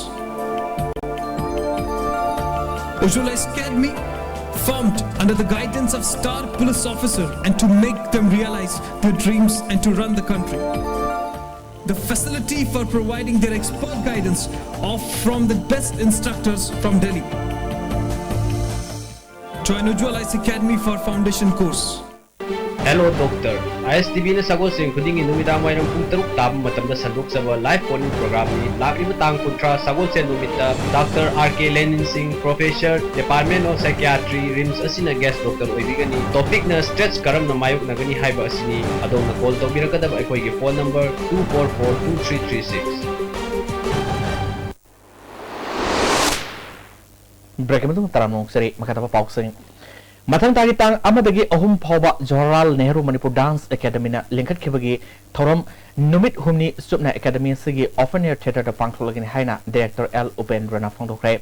Ujjwal IAS Academy, formed under the guidance of star police officer, and to make them realize their dreams and to run the country. The facility for providing their expert guidance of from the best instructors from Delhi. Join Ujjwal IAS Academy for foundation course. Hello Doctor. IAS TVꯅ ꯁꯒꯣꯜꯁꯦꯟ ꯈꯨꯗꯤꯡꯒꯤ ꯅꯨꯃꯤꯗꯥꯡ ꯋꯥꯏꯔꯝ ꯄꯨꯡ ꯇꯔꯨꯛ ꯇꯥꯕ ꯃꯇꯝꯗ ꯁꯟꯗꯣꯛꯆꯕ live phone-in programꯅꯤ꯫ ꯂꯥꯛꯂꯤꯕ ꯇꯥꯡ ꯀꯨꯟꯊ꯭ꯔꯥ ꯁꯒꯣꯜꯁꯦꯟ ꯅꯨꯃꯤꯠꯇ Doctor R K Lenin Singh, Professor, Department of Psychiatry, RIMS ꯑꯁꯤꯅ guest doctor ꯑꯣꯏꯕꯤꯒꯅꯤ꯫ Topicꯅ stress ꯀꯔꯝꯅ ꯃꯥꯌꯣꯛꯅꯒꯅꯤ ꯍꯥꯏꯕ ꯑꯁꯤꯅꯤ꯫ ꯑꯗꯣꯝꯅ call ꯇꯧꯕꯤꯔꯛꯀꯗꯕ ꯑꯩꯈꯣꯏꯒꯤ phone number two four four two three three six꯫ Break ꯃꯇꯨꯡ ꯇꯔꯥꯝꯅ ꯑꯣꯛꯆꯔꯤ꯫ ꯃꯈꯥ ꯇꯥꯕ ꯄꯥꯎꯁꯤꯡ꯫ ꯃꯊꯪ ꯊꯥꯒꯤ ꯇꯥꯡ ꯑꯃꯗꯒꯤ ꯑꯍꯨꯝ ꯐꯥꯎꯕ ꯖꯋꯥꯍꯔꯂꯥꯜ ꯅꯦꯍꯔꯨ ꯃꯅꯤꯄꯨꯔ Dance Academyꯅ ꯂꯤꯡꯈꯠꯈꯤꯕꯒꯤ ꯊꯧꯔꯝ ꯅꯨꯃꯤꯠ ꯍꯨꯝꯅꯤ ꯆꯨꯞꯅ Academy ꯑꯁꯤꯒꯤ open air theatreꯗ ꯄꯥꯡꯊꯣꯛꯂꯒꯅꯤ ꯍꯥꯏꯅ Director L ꯎꯄꯦꯟꯗ꯭ꯔꯅ ꯐꯣꯡꯗꯣꯛꯈ꯭ꯔꯦ꯫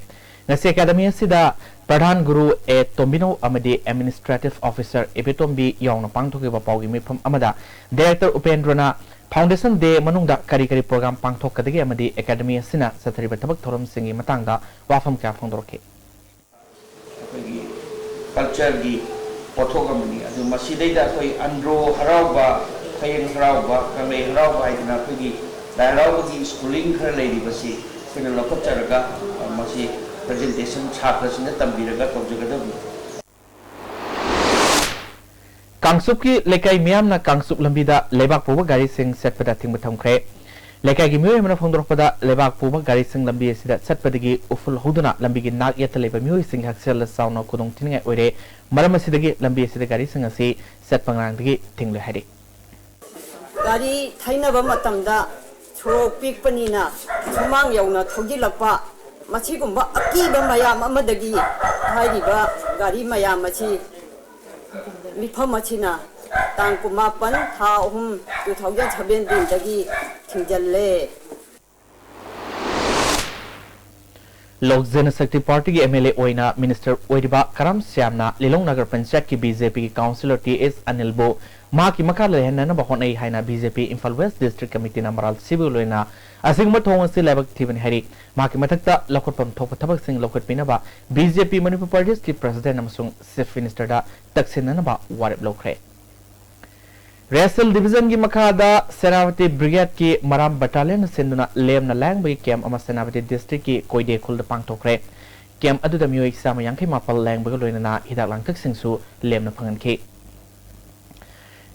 ꯉꯁꯤ Academy ꯑꯁꯤꯗ ꯄ꯭ꯔꯙꯥꯟ ꯒꯨꯔꯨ ꯑꯦ ꯇꯣꯝꯕꯤꯅꯧ ꯑꯃꯗꯤ Administrative Officer ꯏꯕꯦꯇꯣꯝꯕꯤ ꯌꯥꯎꯅ ꯄꯥꯡꯊꯣꯛꯈꯤꯕ ꯄꯥꯎꯒꯤ ꯃꯤꯐꯝ ꯑꯃꯗ Director ꯎꯄꯦꯟꯗ꯭ꯔꯅ Foundation Day ꯃꯅꯨꯡꯗ ꯀꯔꯤ ꯀꯔꯤ program ꯄꯥꯡꯊꯣꯛꯀꯗꯒꯦ ꯑꯃꯗꯤ Academy ꯑꯁꯤꯅ ꯆꯠꯊꯔꯤꯕ ꯊꯕꯛ ꯊꯧꯔꯝꯁꯤꯡꯒꯤ ꯃꯇꯥꯡꯗ ꯋꯥꯐꯝ ꯀꯌꯥ ꯐꯣꯡꯗꯣꯔꯛꯈꯤ꯫ ꯑꯩꯈꯣꯏꯒꯤ cultureꯒꯤ ꯄꯣꯠꯊꯣꯛ ꯑꯃꯅꯤ꯫ ꯑꯗꯨ ꯃꯁꯤꯗꯩꯗ ꯑꯩꯈꯣꯏ ꯑꯟꯗ꯭ꯔꯣ ꯍꯔꯥꯎꯕ, ꯐꯌꯦꯡ ꯍꯔꯥꯎꯕ, ꯀꯪꯂꯩ ꯍꯔꯥꯎꯕ ꯍꯥꯏꯗꯅ ꯑꯩꯈꯣꯏꯒꯤ ꯂꯥꯏ ꯍꯔꯥꯎꯕꯒꯤ schooling ꯈꯔ ꯂꯩꯔꯤꯕꯁꯤ ꯑꯩꯈꯣꯏꯅ ꯂꯧꯈꯠꯆꯔꯒ, ꯑ, ꯃꯁꯤ presentation ꯁꯥꯇ꯭ꯔꯁꯤꯡꯗ ꯇꯝꯕꯤꯔꯒ ꯇꯧꯖꯒꯗꯕꯅꯤ꯫ ꯀꯥꯡꯆꯨꯞꯀꯤ ꯂꯩꯀꯥꯏ ꯃꯤꯌꯥꯝꯅ ꯀꯥꯡꯆꯨꯞ ꯂꯝꯕꯤꯗ ꯂꯩꯕꯥꯛ ꯄꯨꯕ ꯒꯥꯔꯤꯁꯤꯡ ꯆꯠꯄꯗ ꯑꯊꯤꯡꯕ ꯊꯝꯈ꯭ꯔꯦ꯫ ꯂꯩꯀꯥꯏꯒꯤ ꯃꯤꯑꯣꯏ ꯑꯃꯅ ꯐꯣꯡꯗꯣꯔꯛꯄꯗ, ꯂꯩꯕꯥꯛ ꯄꯨꯕ ꯒꯥꯔꯤꯁꯤꯡ ꯂꯝꯕꯤ ꯑꯁꯤꯗ ꯆꯠꯄꯗꯒꯤ ꯎꯐꯨꯜ ꯍꯧꯗꯨꯅ ꯂꯝꯕꯤꯒꯤ ꯅꯥꯛ ꯌꯦꯠꯇ ꯂꯩꯕ ꯃꯤꯑꯣꯏꯁꯤꯡꯒꯤ ꯍꯛꯁꯦꯜꯗ ꯆꯥꯎꯅ ꯈꯨꯗꯣꯡ ꯊꯤꯅꯤꯡꯉꯥꯏ ꯑꯣꯏꯔꯦ꯫ ꯃꯔꯝ ꯑꯁꯤꯗꯒꯤ ꯂꯝꯕꯤ ꯑꯁꯤꯗ ꯒꯥꯔꯤꯁꯤꯡ ꯑꯁꯤ ꯆꯠꯄ ꯉꯔꯥꯡꯗꯒꯤ ꯊꯤꯡꯂꯦ ꯍꯥꯏꯔꯤ꯫ ꯒꯥꯔꯤ ꯊꯩꯅꯕ ꯃꯇꯝꯗ ꯁꯣꯔꯣꯛ ꯄꯤꯛꯄꯅꯤꯅ ꯁꯨꯃꯥꯡ ꯌꯧꯅ ꯊꯧꯖꯤꯜꯂꯛꯄ, ꯃꯁꯤꯒꯨꯝꯕ ꯑꯀꯤꯕ ꯃꯌꯥꯝ ꯑꯃꯗꯒꯤ ꯍꯥꯏꯔꯤꯕ ꯒꯥꯔꯤ ꯃꯌꯥꯝ ꯑꯁꯤ ꯃꯤꯐꯝ ꯑꯁꯤꯅ ꯇꯥꯡ ꯀꯨꯟꯃꯥꯄꯟ ꯊꯥ ꯑꯍꯨꯝ two thousand seventeenꯗꯒꯤ ꯊꯤꯡꯖꯤꯜꯂꯦ꯫ ꯂꯣꯛ ꯖꯅꯁꯛꯇꯤ ꯄꯥꯔꯇꯤꯒꯤ ꯑꯦꯝ ꯑꯦꯜ ꯑꯦ ꯑꯣꯏꯅ ꯃꯤꯅꯤꯁꯇꯔ ꯑꯣꯏꯔꯤꯕ ꯀꯔꯝ ꯁ꯭ꯌꯥꯝꯅ ꯂꯤꯂꯣꯡ ꯅꯒꯔ ꯄꯟꯆꯥꯌꯠꯀꯤ ꯕꯤ ꯖꯦ ꯄꯤꯒꯤ ꯀꯥꯎꯟꯁꯤꯂꯔ ꯇꯤ ꯑꯦꯁ ꯑꯅꯤꯜꯕꯨ ꯃꯍꯥꯛꯀꯤ ꯃꯈꯥ ꯂꯩꯍꯟꯅꯅꯕ ꯍꯣꯠꯅꯩ ꯍꯥꯏꯅ ꯕꯤ ꯖꯦ ꯄꯤ ꯏꯝꯐꯥꯜ ꯋꯦꯁ ꯗꯤꯁꯇ꯭ꯔꯤꯛ ꯀꯃꯤꯇꯤꯅ ꯃꯔꯥꯜ ꯁꯤꯕꯒꯤ ꯂꯣꯏꯅꯅ ꯑꯁꯤꯒꯨꯝꯕ ꯊꯧꯑꯣꯡ ꯑꯁꯤ ꯂꯥꯏꯕꯛ ꯊꯤꯕꯅꯤ ꯍꯥꯏꯔꯤ꯫ ꯃꯍꯥꯛꯀꯤ ꯃꯊꯛꯇ ꯂꯧꯈꯠꯐꯝ ꯊꯣꯛꯄ ꯊꯕꯛꯁꯤꯡ ꯂꯧꯈꯠꯄꯤꯅꯕ ꯕꯤ ꯖꯦ ꯄꯤ ꯃꯅꯤꯄꯨꯔ ꯄ꯭ꯔꯗꯦꯁꯀꯤ ꯄ꯭ꯔꯁꯤꯗꯦꯟꯠ ꯑꯃꯁꯨꯡ ꯆꯤꯐ ꯃꯤꯅꯤꯁꯇꯔꯗ ꯇꯛꯁꯤꯟꯅꯅꯕ ꯋꯥꯔꯦꯞ ꯂꯧꯈ꯭ꯔꯦ꯫ ꯔꯦꯁꯦꯜ ꯗꯤꯕꯤꯖꯟꯒꯤ ꯃꯈꯥꯗ ꯁꯦꯅꯥꯄꯇꯤ ꯕ꯭ꯔꯤꯒꯦꯗꯀꯤ ꯃꯔꯥꯝ ꯕꯠꯇꯥꯂꯤꯌꯟꯅ ꯁꯤꯟꯗꯨꯅ ꯂꯦꯝꯅ ꯂꯥꯌꯦꯡꯕꯒꯤ ꯀꯦꯝꯞ ꯑꯃ ꯁꯦꯅꯥꯄꯇꯤ ꯗꯤꯁꯇ꯭ꯔꯤꯛꯀꯤ ꯀꯣꯏꯗꯦ ꯈꯨꯜꯗ ꯄꯥꯡꯊꯣꯛꯈ꯭ꯔꯦ꯫ ꯀꯦꯝꯞ ꯑꯗꯨꯗ ꯃꯤꯑꯣꯏ ꯆꯥꯝꯃ ꯌꯥꯡꯈꯩ ꯃꯥꯄꯜ ꯂꯥꯌꯦꯡꯕꯒ ꯂꯣꯏꯅꯅ ꯍꯤꯗꯥꯛ ꯂꯥꯡꯊꯛꯁꯤꯡꯁꯨ ꯂꯦꯝꯅ ꯐꯪꯍꯟꯈꯤ꯫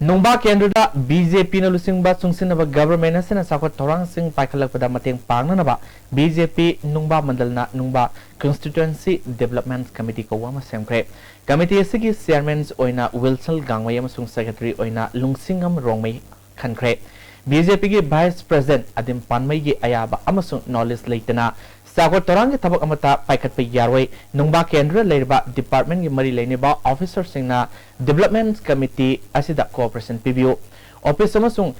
ꯅꯨꯡꯕꯥ ꯀꯦꯟꯗ꯭ꯔꯗ ꯕꯤ ꯖꯦ ꯄꯤꯅ ꯂꯨꯆꯤꯡꯕ ꯆꯨꯡꯁꯤꯟꯅꯕ ꯒꯚꯔꯟꯃꯦꯟꯠ ꯑꯁꯤꯅ ꯆꯥꯎꯈꯠ ꯊꯧꯔꯥꯡꯁꯤꯡ ꯄꯥꯏꯈꯠꯂꯛꯄꯗ ꯃꯇꯦꯡ ꯄꯥꯡꯅꯅꯕ ꯕꯤ ꯖꯦ ꯄꯤ ꯅꯨꯡꯕꯥ ꯃꯟꯗꯜꯅ ꯅꯨꯡꯕꯥ ꯀꯟꯁꯇꯤꯇ꯭ꯋꯦꯟꯁꯤ ꯗꯤꯕ꯭ꯂꯞꯃꯦꯟꯠ ꯀꯃꯤꯇꯤ ꯀꯧꯕ ꯑꯃ ꯁꯦꯝꯈ꯭ꯔꯦ꯫ ꯀꯃꯤꯇꯤ ꯑꯁꯤꯒꯤ ꯆꯤꯌꯥꯔꯃꯦꯟ ꯑꯣꯏꯅ ꯋꯤꯜꯁꯟ ꯒꯥꯡꯃꯩ ꯑꯃꯁꯨꯡ ꯁꯦꯀ꯭ꯔꯦꯇꯔꯤ ꯑꯣꯏꯅ ꯂꯨꯡꯁꯤꯡꯉꯝ ꯔꯣꯡꯃꯩ ꯈꯟꯈ꯭ꯔꯦ꯫ ꯕꯤ ꯖꯦ ꯄꯤꯒꯤ ꯚꯥꯏꯁ ꯄ꯭ꯔꯁꯤꯗꯦꯟꯠ ꯑꯗꯤꯝ ꯄꯥꯟꯃꯩꯒꯤ ꯑꯌꯥꯕ ꯑꯃꯁꯨꯡ ꯅꯣꯂꯦꯖ ꯂꯩꯇꯅ ꯆꯥꯎꯈꯠ ꯊꯧꯔꯥꯡꯒꯤ ꯊꯕꯛ ꯑꯃꯠꯇ ꯄꯥꯏꯈꯠꯄ ꯌꯥꯔꯣꯏ꯫ ꯅꯨꯡꯕꯥ ꯀꯦꯟꯗ꯭ꯔꯗ ꯂꯩꯔꯤꯕ ꯗꯤꯄꯥꯔꯠꯃꯦꯟꯠꯀꯤ ꯃꯔꯤ ꯂꯩꯅꯕ ꯑꯣꯐꯤꯁꯔꯁꯤꯡꯅ ꯗꯤꯕ꯭ꯂꯞꯃꯦꯟꯠ ꯀꯃꯤꯇꯤ ꯑꯁꯤꯗ ꯀꯣꯑꯣꯄꯔꯦꯁꯟ ꯄꯤꯕꯤꯌꯨ꯫ ꯑꯣꯐꯤꯁ ꯑꯃꯁꯨꯡ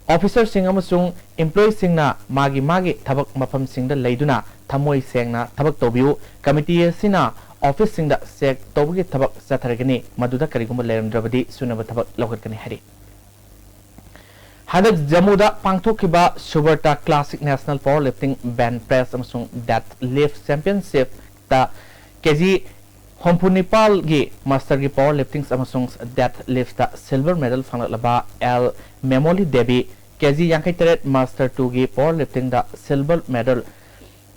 ꯑꯣꯐꯤꯁꯔꯁꯤꯡ ꯑꯃꯁꯨꯡ ꯏꯝꯄ꯭ꯂꯣꯌꯤꯁꯤꯡꯅ ꯃꯥꯒꯤ ꯃꯥꯒꯤ ꯊꯕꯛ ꯃꯐꯝꯁꯤꯡꯗ ꯂꯩꯗꯨꯅ ꯊꯃꯣꯏ ꯁꯦꯡꯅ ꯊꯕꯛ ꯇꯧꯕꯤꯌꯨ꯫ ꯀꯃꯤꯇꯤ ꯑꯁꯤꯅ ꯑꯣꯐꯤꯁꯁꯤꯡꯗ ꯆꯦꯛ ꯇꯧꯕꯒꯤ ꯊꯕꯛ ꯆꯠꯊꯔꯒꯅꯤ, ꯃꯗꯨꯗ ꯀꯔꯤꯒꯨꯝꯕ ꯂꯩꯔꯝꯗ꯭ꯔꯕꯗꯤ ꯁꯨꯅꯕ ꯊꯕꯛ ꯂꯧꯈꯠꯀꯅꯤ ꯍꯥꯏꯔꯤ꯫ ꯍꯟꯗꯛ ꯖꯝꯃꯨꯗ ꯄꯥꯡꯊꯣꯛꯈꯤꯕ ꯁꯨꯕꯔꯇꯥ classic national power lifting bench press ꯑꯃꯁꯨꯡ ꯗꯦꯗ ꯂꯤꯐ ꯆꯦꯝꯄꯤꯌꯟꯁꯤꯞꯇ ꯀꯦ ꯖꯤ ꯍꯨꯝꯐꯨ ꯅꯤꯄꯥꯜꯒꯤ ꯃꯥꯁꯇꯔꯒꯤ ꯄꯥꯋꯔ ꯂꯤꯐꯇꯤꯡ ꯑꯃꯁꯨꯡ ꯗꯦꯗ ꯂꯤꯐꯇ ꯁꯤꯜꯚꯔ ꯃꯦꯗꯜ ꯐꯪꯂꯛꯂꯕ L Memoli Devi, K G Yangkhei ꯇꯔꯦꯠ ꯃꯥꯁꯇꯔ ꯇꯨꯒꯤ ꯄꯥꯋꯔ ꯂꯤꯐꯇꯤꯡꯗ ꯁꯤꯜꯚꯔ ꯃꯦꯗꯜ,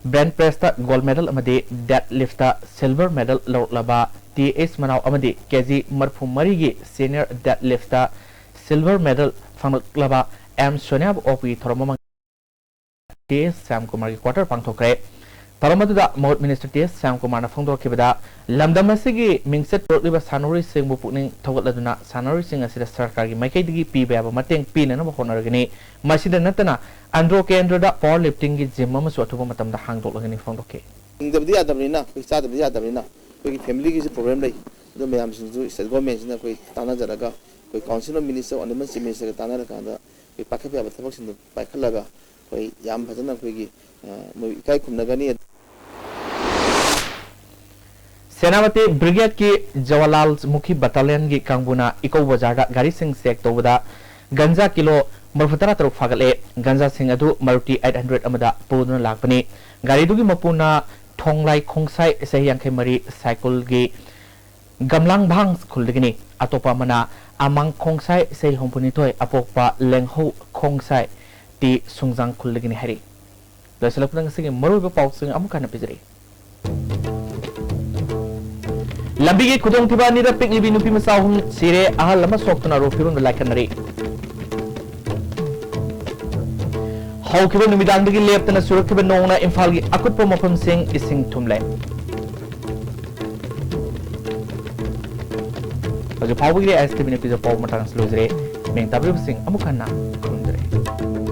ꯕꯦꯟꯆ ꯄ꯭ꯔꯦꯁꯇ ꯒꯣꯜꯗ ꯃꯦꯗꯜ ꯑꯃꯗꯤ ꯗꯦꯗ ꯂꯤꯐꯇ ꯁꯤꯜꯚꯔ ꯃꯦꯗꯜ ꯂꯧꯔꯛꯂꯕ ꯇꯤ ꯑꯦꯁ ꯃꯅꯥꯎ ꯑꯃꯗꯤ ꯀꯦ ꯖꯤ ꯃꯔꯤꯐꯨ ꯃꯔꯤꯒꯤ ꯁꯤꯅꯤꯌꯔ ꯗꯦꯗ ꯂꯤꯐꯇ ꯁꯤꯜꯚꯔ ꯃꯦꯗꯜ ꯐꯪꯂꯛꯂꯕ ꯑꯦꯝ ꯁꯣꯅꯤꯌꯥꯕꯨ ꯑꯣꯛꯄꯒꯤ ꯊꯧꯔꯝ ꯑꯃ ꯇꯤ ꯑꯦꯁ ꯁ꯭ꯌꯥꯝꯀꯨꯃꯥꯔꯒꯤ ꯀ꯭ꯋꯥꯇꯔ ꯄꯥꯡꯊꯣꯛꯈ꯭ꯔꯦ꯫ ꯊꯧꯔꯝ ꯑꯗꯨꯗ ꯃꯍꯨꯠ ꯃꯤꯅꯤꯁꯇꯔ ꯇꯤ ꯑꯦꯁ ꯁ꯭ꯌꯥꯝꯀꯨꯃꯥꯔꯅ ꯐꯣꯡꯗꯣꯔꯛꯈꯤꯕꯗ, ꯂꯝꯗꯝ ꯑꯁꯤꯒꯤ ꯃꯤꯡꯆꯠ ꯄꯨꯔꯛꯂꯤꯕ ꯁꯥꯟꯅꯔꯣꯏꯁꯤꯡꯕꯨ ꯄꯨꯛꯅꯤꯡ ꯊꯧꯒꯠꯂꯗꯨꯅ ꯁꯥꯟꯅꯔꯣꯏꯁꯤꯡ ꯑꯁꯤꯗ ꯁꯔꯀꯥꯔꯒꯤ ꯃꯥꯏꯀꯩꯗꯒꯤ ꯄꯤꯕ ꯌꯥꯕ ꯃꯇꯦꯡ ꯄꯤꯅꯅꯕ ꯍꯣꯠꯅꯔꯒꯅꯤ꯫ ꯃꯁꯤꯗ ꯅꯠꯇꯅ ꯑꯟꯗ꯭ꯔꯣ ꯀꯦꯟꯗ꯭ꯔꯗ ꯄꯥꯋꯔ ꯂꯤꯐꯇꯤꯡꯒꯤ ꯖꯤꯝ ꯑꯃꯁꯨ ꯑꯊꯨꯕ ꯃꯇꯝꯗ ꯍꯥꯡꯗꯣꯛꯂꯒꯅꯤ ꯐꯣꯡꯗꯣꯛꯈꯤ꯫ ꯍꯤꯡꯗꯕꯗꯤ ꯌꯥꯗꯕꯅꯤꯅ, ꯑꯩꯈꯣꯏ ꯆꯥꯗꯕꯗꯤ ꯌꯥꯗꯕꯅꯤꯅ, ꯑꯩꯈꯣꯏꯒꯤ ꯐꯦꯃꯤꯂꯤꯒꯤꯁꯨ ꯄ꯭ꯔꯣꯕ꯭ꯂꯦꯝ ꯂꯩ꯫ ꯑꯗꯨ ꯃꯌꯥꯝꯁꯤꯡꯁꯨ ꯁ꯭ꯇꯦꯠ ꯒꯣꯔꯃꯦꯟꯁꯤꯅ ꯑꯩꯈꯣꯏ ꯇꯥꯟꯅꯖꯔꯒ, ꯑꯩꯈꯣꯏ council of minister, honourable chief ꯃꯤꯅꯤꯁꯇꯔꯒ ꯇꯥꯟꯅꯔꯀꯥꯟꯗ ꯑꯩꯈꯣꯏ ꯄꯥꯏꯈꯠꯄ ꯌꯥꯕ ꯊꯕꯛꯁꯤꯡꯗꯣ ꯄꯥꯏꯈꯠꯂꯒ ꯑꯩꯈꯣꯏ ꯌꯥꯝ ꯐꯖꯅ ꯑꯩꯈꯣꯏꯒꯤ, ꯑ, ꯃꯣꯏ ꯏꯀꯥꯏ ꯈꯨꯝꯅꯒꯅꯤ꯫ ꯇꯦꯅꯥꯃꯇꯤ ꯕ꯭ꯔꯤꯒꯦꯗꯀꯤ ꯖꯋꯥꯍꯔꯂꯥꯜ ꯃꯨꯈꯤ ꯕꯠꯇꯥꯂꯤꯌꯟꯒꯤ ꯀꯥꯡꯕꯨꯅ ꯏꯀꯣ ꯕꯖꯥꯔꯗ ꯒꯥꯔꯤꯁꯤꯡ ꯆꯦꯛ ꯇꯧꯕꯗ ꯒꯟꯖꯥ ꯀꯤꯂꯣ ꯃꯔꯤꯐꯨ ꯇꯔꯥ ꯇꯔꯨꯛ ꯐꯥꯒꯠꯂꯦ꯫ ꯒꯟꯖꯥꯁꯤꯡ ꯑꯗꯨ ꯃꯔꯨꯇꯤ ꯑꯩꯠ ꯍꯟꯗ꯭ꯔꯦꯠ ꯑꯃꯗ ꯄꯨꯗꯨꯅ ꯂꯥꯛꯄꯅꯤ꯫ ꯒꯥꯔꯤꯗꯨꯒꯤ ꯃꯄꯨꯅ ꯊꯣꯡꯂꯥꯏ ꯈꯣꯡꯁꯥꯏ, ꯆꯍꯤ ꯌꯥꯡꯈꯩ ꯃꯔꯤ, ꯁꯥꯏꯀꯨꯜꯒꯤ ꯒꯝꯂꯥꯡꯚꯥꯡ ꯈꯨꯜꯗꯒꯤꯅꯤ꯫ ꯑꯇꯣꯞꯄ ꯑꯃꯅ ꯑꯃꯥꯡ ꯈꯣꯡꯁꯥꯏ, ꯆꯍꯤ ꯍꯨꯝꯐꯨ ꯅꯤꯊꯣꯏ, ꯑꯄꯣꯛꯄ ꯂꯦꯡꯍꯧ ꯈꯣꯡꯁꯥꯏ, ꯇꯤ ꯁꯨꯡꯖꯥꯡ ꯈꯨꯜꯗꯒꯤꯅꯤ ꯍꯥꯏꯔꯤ꯫ ꯂꯣꯏꯁꯤꯜꯂꯛꯄꯗ ꯉꯁꯤꯒꯤ ꯃꯔꯨꯑꯣꯏꯕ ꯄꯥꯎꯁꯤꯡ ꯑꯃꯨꯛ ꯍꯟꯅ ꯄꯤꯖꯔꯤ꯫ ꯂꯝꯕꯤꯒꯤ ꯈꯨꯗꯣꯡꯊꯤꯕ ꯑꯅꯤꯗ ꯄꯤꯛꯂꯤꯕꯤ ꯅꯨꯄꯤ ꯃꯆꯥ ꯑꯍꯨꯝ ꯁꯤꯔꯦ, ꯑꯍꯜ ꯑꯃ ꯁꯣꯛꯇꯨꯅ ꯔꯣ ꯐꯤꯔꯣꯟꯗ ꯂꯥꯏꯀꯠꯅꯔꯤ꯫ ꯍꯧꯈꯤꯕ ꯅꯨꯃꯤꯗꯥꯡꯗꯒꯤ ꯂꯦꯞꯇꯅ ꯆꯨꯔꯛꯈꯤꯕ ꯅꯣꯡꯅ ꯏꯝꯐꯥꯜꯒꯤ ꯑꯀꯨꯠꯄ ꯃꯐꯝꯁꯤꯡ ꯏꯁꯤꯡ ꯊꯨꯝꯂꯦ꯫ ꯍꯧꯖꯤꯛ ꯐꯥꯎꯕꯒꯤꯗꯤ ꯑꯦꯁ ꯇꯤ ꯚꯤꯅ ꯄꯤꯖ ꯄꯥꯎ ꯃꯇꯥꯡ ꯑꯁꯤ ꯂꯣꯏꯖꯔꯦ꯫ ꯃꯤꯡ ꯇꯥꯕꯤꯔꯤꯕꯁꯤꯡ ꯑꯃꯨꯛ ꯍꯟꯅ ꯈꯨꯔꯨꯝꯖꯔꯤ꯫